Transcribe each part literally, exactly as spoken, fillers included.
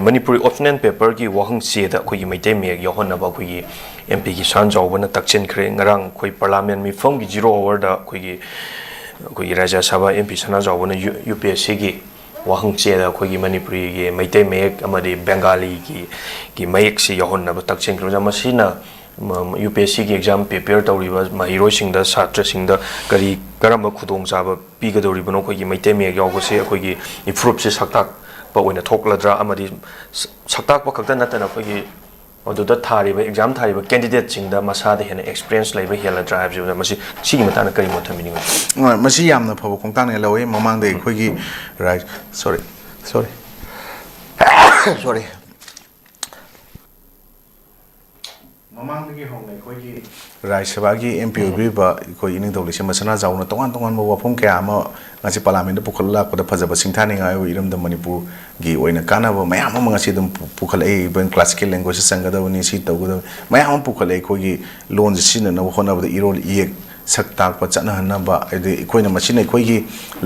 Manipuri optional paperꯒꯤ ꯋꯥꯍꯪ ꯆꯦꯗ ꯑꯩꯈꯣꯏꯒꯤ ꯃꯩꯇꯩ ꯃꯌꯦꯛ ꯌꯥꯎꯍꯟꯅꯕ ꯑꯩꯈꯣꯏꯒꯤ M P ꯒꯤ ꯁꯅꯥꯖꯥꯎꯕꯅ ꯇꯛꯁꯤꯟꯈ꯭ꯔꯦ꯫ ꯉꯔꯥꯡ ꯑꯩꯈꯣꯏ parliament ꯃꯤꯐꯝꯒꯤ zero hourꯗ ꯑꯩꯈꯣꯏꯒꯤ ꯑꯩꯈꯣꯏꯒꯤ ꯔꯥꯖ꯭ꯌ ꯁꯚꯥ M P ꯁꯅꯥꯖꯥꯎꯕꯅ ꯌꯨ-, UPSCꯒꯤ ꯋꯥꯍꯪ ꯆꯦꯗ ꯑꯩꯈꯣꯏꯒꯤ ꯃꯅꯤꯄꯨꯔꯤꯒꯤ ꯃꯩꯇꯩ ꯃꯌꯦꯛ ꯑꯃꯗꯤ ꯕꯦꯡꯒꯥꯂꯤꯒꯤ ꯒꯤ ꯃꯌꯦꯛꯁꯤ ꯌꯥꯎꯍꯟꯅꯕ ꯇꯛꯁꯤꯟꯈ꯭ꯔꯕꯅꯤꯅ, ꯃꯁꯤꯅ, ꯃ-, UPSCꯒꯤ exam prepare ꯇꯧꯔꯤꯕ ꯃꯍꯩꯔꯣꯏꯁꯤꯡꯗ, ꯁꯥꯇ꯭ꯔꯁꯤꯡꯗ ꯀꯔꯤ, ꯀꯔꯝꯕ ꯈꯨꯗꯣꯡꯆꯥꯕ ꯄꯤꯒꯗꯧꯔꯤꯕꯅꯣ? ꯑꯩꯈꯣꯏꯒꯤ ꯃꯩꯇꯩ ꯃꯌꯦꯛ ꯌꯥꯎꯕꯁꯦ ꯑꯩꯈꯣꯏꯒꯤ ꯏꯐꯨꯔꯨꯞꯁꯦ ꯁꯛꯇꯥꯛꯄ ꯑꯣꯏꯅ ꯊꯣꯛꯂꯗ꯭ꯔꯥ, ꯑꯃꯗꯤ ꯁ-, ꯁꯛꯇꯥꯛꯄ ꯈꯛꯇ ꯅꯠꯇꯅ ꯑꯩꯈꯣꯏꯒꯤ ꯑꯗꯨꯗ ꯊꯥꯔꯤꯕ, exam ꯊꯥꯔꯤꯕ candidateꯁꯤꯡꯗ ꯃꯁꯥꯗ ꯍꯦꯟꯅ experience ꯂꯩꯕ ꯍꯦꯜꯂꯗ꯭ꯔꯥ ꯍꯥꯏꯕꯁꯤꯗ, ꯃꯁꯤ, ꯁꯤꯒꯤ ꯃꯇꯥꯡꯗ ꯀꯔꯤ ꯃꯣꯠ ꯊꯝꯕꯤꯅꯤꯡꯕꯒꯦ? ꯍꯣꯏ, ꯃꯁꯤ ꯌꯥꯝꯅ ꯐꯕ ꯈꯣꯡꯊꯥꯡꯅꯦ ꯂꯧꯋꯤ꯫ ꯃꯃꯥꯡꯗ ꯑꯩꯈꯣꯏꯒꯤ ꯔꯥꯏ-, sorry, sorry, sorry꯫ ꯃꯃꯥꯡꯗꯒꯤ ꯍꯧꯅ ꯑꯩꯈꯣꯏꯒꯤ ꯔꯥꯖ꯭ꯌ ꯁꯚꯥꯒꯤ M P ꯑꯣꯏꯕꯤꯔꯤꯕ ꯑꯩꯈꯣꯏ ꯏꯅꯤꯡꯊꯧ ꯂꯩꯁꯦꯝꯕ ꯁꯅꯥꯖꯥꯎꯅ ꯇꯣꯉꯥꯟ ꯇꯣꯉꯥꯟꯕ ꯋꯥꯐꯝ ꯀꯌꯥ ꯑꯃ ꯉꯁꯤ parliamentꯗ ꯄꯨꯈꯠꯂ ꯂꯥꯛꯄꯗ ꯐꯖꯕ ꯁꯤꯡꯊꯥꯅꯤꯡꯉꯥꯏ ꯑꯣꯏ, ꯏꯔꯝꯗꯝ ꯃꯅꯤꯄꯨꯔꯒꯤ ꯑꯣꯏꯅ ꯀꯥꯟꯅꯕ ꯃꯌꯥꯝ ꯑꯃ ꯉꯁꯤ ꯑꯗꯨꯝ ꯄꯨ-, ꯄꯨꯈꯠꯂꯛꯏ꯫ Even classical languageꯁꯦ ꯆꯪꯒꯗꯕꯅꯤ, ꯁꯤ ꯇꯧꯒꯗꯕꯅꯤ, ꯃꯌꯥꯝ ꯑꯃ ꯄꯨꯈꯠꯂꯛꯏ꯫ ꯑꯩꯈꯣꯏꯒꯤ ꯂꯣꯟꯁꯦ ꯁꯤꯖꯤꯟꯅꯅꯕ ꯍꯣꯠꯅꯕꯗ ꯏꯔꯣꯜ ꯏꯌꯦꯛ ꯁꯛ ꯇꯥꯛꯄ, ꯆꯠꯅꯍꯟꯅꯕ, ꯍꯥꯏꯗꯤ ꯑꯩꯈꯣꯏꯅ ꯃꯁꯤꯅ ꯑꯩꯈꯣꯏꯒꯤ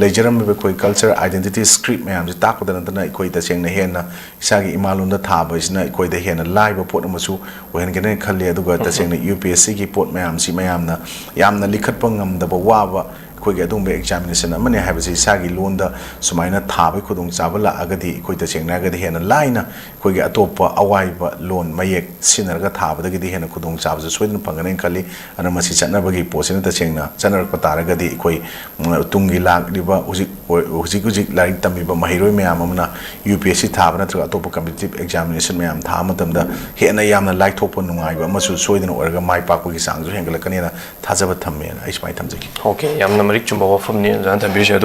ꯂꯩꯖꯔꯝꯃꯤꯕ ꯑꯩꯈꯣꯏ culture, identity, script ꯃꯌꯥꯝꯁꯦ ꯇꯥꯛꯄꯗ ꯅꯠꯇꯅ ꯑꯩꯈꯣꯏ ꯇꯁꯦꯡꯅ ꯍꯦꯟꯅ ꯏꯁꯥꯒꯤ ꯏꯃꯥꯂꯣꯟꯗ ꯊꯥꯕ ꯍꯥꯏꯁꯤꯅ ꯑꯩꯈꯣꯏꯗ ꯍꯦꯟꯅ ꯂꯥꯏꯕ ꯄꯣꯠ ꯑꯃꯁꯨ ꯑꯣꯏꯍꯟꯒꯅꯤ ꯈꯜꯂꯤ꯫ ꯑꯗꯨꯒ ꯎꯝ꯫ ꯇꯁꯦꯡꯅ UPSCꯒꯤ ꯄꯣꯠ ꯃꯌꯥꯝꯁꯤ ꯃꯌꯥꯝꯅ ꯌꯥꯝꯅ ꯂꯤꯈꯠꯄ ꯉꯝꯗꯕ, ꯋꯥꯕ ꯑꯩꯈꯣꯏꯒꯤ ꯑꯗꯨꯒꯨꯝꯕ examination ꯑꯃꯅꯤ ꯍꯥꯏꯕꯁꯤ ꯏꯁꯥꯒꯤ ꯂꯣꯟꯗ ꯁꯨꯃꯥꯏꯅ ꯊꯥꯕꯒꯤ ꯈꯨꯗꯣꯡꯆꯥꯕ ꯂꯥꯛꯑꯒꯗꯤ ꯑꯩꯈꯣꯏ ꯇꯁꯦꯡꯅ ꯍꯥꯏꯔꯒꯗꯤ ꯍꯦꯟꯅ ꯂꯥꯏꯅ ꯑꯩꯈꯣꯏꯒꯤ ꯑꯇꯣꯞꯄ ꯑꯋꯥꯏꯕ ꯂꯣꯟ ꯃꯌꯦꯛ ꯁꯤꯖꯤꯟꯅꯔꯒ ꯊꯥꯕꯗꯒꯤꯗꯤ ꯍꯦꯟꯅ ꯈꯨꯗꯣꯡꯆꯥꯕꯁꯨ ꯁꯣꯏꯗꯅ ꯐꯪꯒꯅꯤ ꯈꯜꯂꯤ꯫ ꯑꯗꯨꯅ ꯃꯁꯤ ꯆꯠꯅꯕꯒꯤ ꯄꯣꯠꯁꯤꯅ ꯇꯁꯦꯡꯅ ꯆꯠꯅꯔꯛꯄ ꯇꯥꯔꯒꯗꯤ ꯑꯩꯈꯣꯏ, ꯎꯝ, ꯇꯨꯡꯒꯤ ꯂꯥꯛꯂꯤꯕ ꯍꯧꯖꯤꯛ, ꯍꯧꯖꯤꯛ ꯍꯧꯖꯤꯛ ꯂꯥꯏꯔꯤꯛ ꯇꯝꯃꯤꯕ ꯃꯍꯩꯔꯣꯏ ꯃꯌꯥꯝ ꯑꯃꯅ UPSC ꯊꯥꯕ ꯅꯠꯇ꯭ꯔꯒ ꯑꯇꯣꯞꯄ competitive examination ꯃꯌꯥꯝ ꯊꯥꯕ ꯃꯇꯝꯗ ꯍꯦꯟꯅ ꯌꯥꯝꯅ ꯂꯥꯏꯊꯣꯛꯄ ꯅꯨꯡꯉꯥꯏꯕ ꯑꯃꯁꯨ ꯁꯣꯏꯗꯅ ꯑꯣꯏꯔꯒ ꯃꯥꯏ ꯄꯥꯛꯄꯒꯤ ꯆꯥꯡꯁꯨ ꯍꯦꯟꯒꯠꯂꯛꯀꯅꯤꯅ ꯊꯥꯖꯕ ꯊꯝꯃꯦꯅ ꯑꯩ ꯁꯨꯃꯥꯏꯅ ꯊꯝꯖꯒꯦ꯫ Okay, ꯌꯥꯝꯅ ꯃꯔꯤꯛ ꯆꯨꯝꯕ ꯋꯥꯐꯝꯅꯤ ꯑꯣꯖꯥꯅ ꯊꯝꯕꯤꯔꯤꯁꯦ꯫ ꯑꯗꯨ